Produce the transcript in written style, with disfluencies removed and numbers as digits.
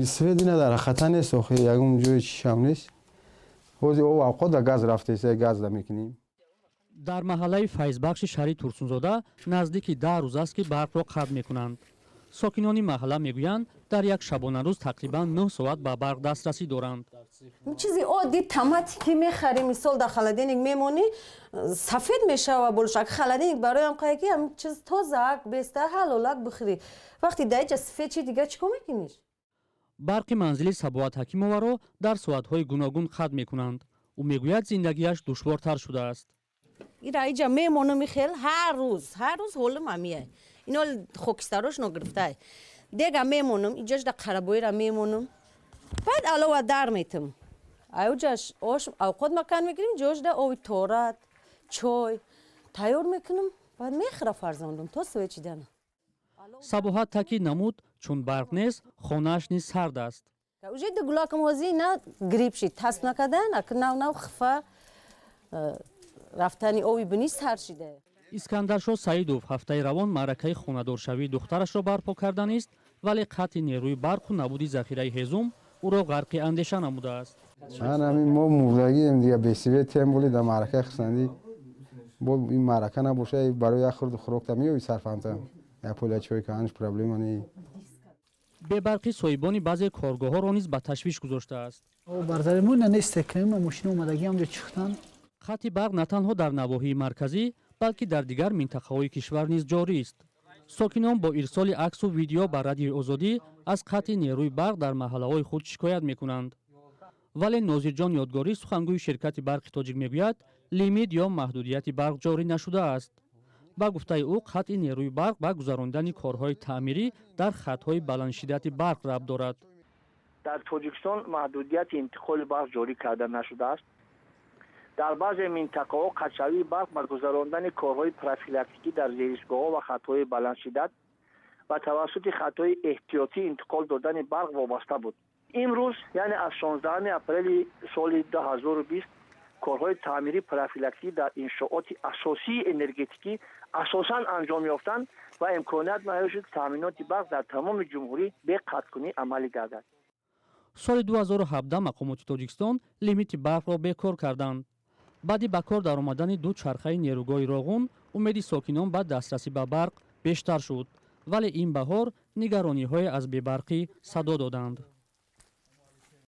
Свет ина дар хата нест, охи ягон ҷои чишам нест. Ҳозир об авқот да газ рафтеса, газ да мекунем. Дар маҳаллаи Файзбахши шаҳри Турсунзода наздики 10 рӯз аст, ки барқро қатъ мекунанд. Сокинони маҳалла мегӯянд, дар як шабонарӯз тақрибан 9 соат ба барқ дастрасӣ доранд. Чизи оддӣ, томате ки мехарӣ, мисол, дар холодильник мемонӣ, сафед мешава болш. Ак холодильник бароям қае ки ҳам чиз тозаак беста ҳалолак бихӯрӣ. Вақте дар иҷа сафед чи, дига чӣ кор мекуниш? Барқи манзили Сабоат Ҳакимоваро дар соатҳои гуногун қатъ мекунанд. Ӯ мегӯяд, зиндагиаш душвортар шудааст. Ира иҷа мемонам, хел ҳар рӯз, ҳар рӯз ҳолим ҳамия. Ино хокистарош ногирифтай. Дега мемонам, иҷаш да қарабоира мемонам, баъд алова дар метам. Аюҷаш ош авқот макан мекунем, ҷош да оби торат, чой тайёр мекунам, баъд мехӯра фарзандум то свет чидана. Сабоҳат таъкид намуд, чун барқ нест, хонааш низ сард аст. Уже дугулакам ҳозир на грипп шид, тасб накардан, ак нав нав хифа рафтани оби бинӣ сар шида. Искандаршо Саидов ҳафтаи равон маъракаи хонадоршавии духтарашро барпо карданист, вале қатъи нерӯи барқу набуди захираи ҳезум ӯро ғарқи андеша намудааст. Ман ҳамин мо мурдагием дига, бе свет ем. Боли дар маъракаи хурсандӣ бо ин маърака набоша, барои як хурду хӯрокта меёби, сарфамта як поля чой каанш, проблема не. Бебарқӣ соҳибони баъзе коргоҳҳоро низ ба ташвиш гузоштааст. Бардари мо ина нест, мошина омадагӣ ҳамҷо чихтан. Қатъи барқ на танҳо дар навоҳии марказӣ, балки дар дигар минтақаҳои кишвар низ ҷорист. Сокинон бо ирсоли аксу видео ба Радиои Озодӣ аз қатъи нерӯи барқ дар маҳаллаҳои худ шикоят мекунанд. Вале Нозирҷон Ёдгорӣ, сухангӯи ширкати Барқи Тоҷик, мегӯяд, лимит ё маҳдудияти барқ ҷорӣ нашудааст. Ба гуфтаи ӯ, қатъи нерӯи барқ ба гузаронидани корҳои таъмирӣ дар хатҳои баландшиддати барқ рабт дорад. Дар Тоҷикистон маҳдудияти интиқоли барқ ҷорӣ карда нашудааст. Дар баъзе минтақаҳо қатъшавии барқ ба гузарондани корҳои профилактикӣ дар зеристгоҳҳо ва хатҳои баландшиддат ва тавассути хатҳои эҳтиётӣ интиқол додани барқ вобаста буд. Имрӯз, яъне аз 16 апрели соли 2020, корҳои таъмирӣ профилактикӣ дар иншооти асосии энергетикӣ асосан анҷом ёфтанд ва имконият муҳайё шуд, таъминоти барқ дар тамоми ҷумҳурӣ бе қатъкунӣ амалӣ гардад. Соли 2017 мақомоти Тоҷикистон лимити барқро бекор карданд. Баъди ба кор даромадани ду чархаи нерӯгоҳи Роғун умеди сокинон ба дастрасӣ ба барқ бештар шуд, вале ин баҳор нигарониҳое аз бебарқӣ садо доданд.